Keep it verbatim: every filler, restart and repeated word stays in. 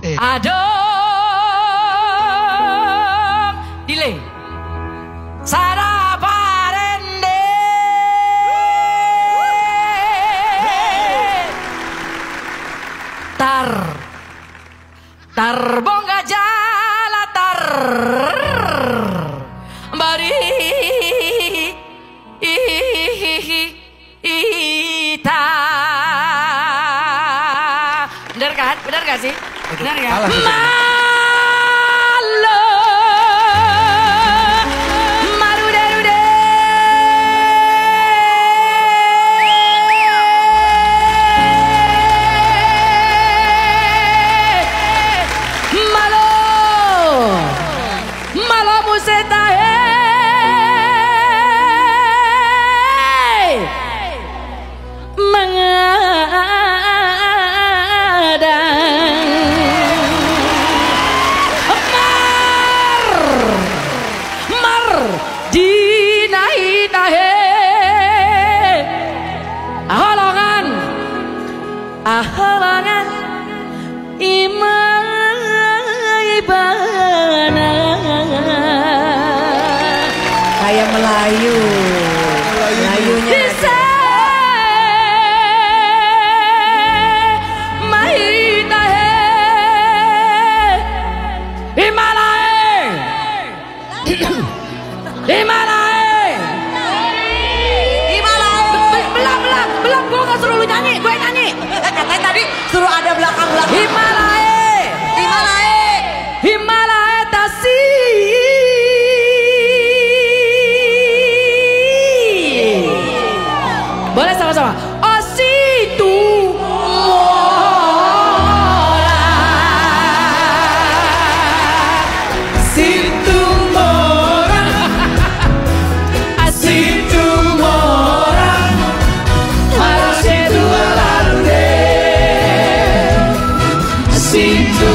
Eh. Adong dile sada parende. Tar, tar bongga jala tar bari. Ita. Benar kan? Benar gak sih? Benar ya? Salah sih. Malo. Marude-rude. Malo. Malo muse tahe mangadang. Mar, mar di na i tahe holongan. Aha mangan ima ibana. Kayak Melayu. Melayunya. Ise ma hita he. Ima lae. Ima lae. Ima lae. Be-, be-, belah, belah, belah, gua nggak suruh lu nyanyi, gue nyanyi. Katanya tadi suruh ada belakang-belakang. Ima lae. Ima lae. Ima lae tasi. Boleh sama-sama. O Situmorang. Situmorang. Situmorang. Maro situ lalu de. Situ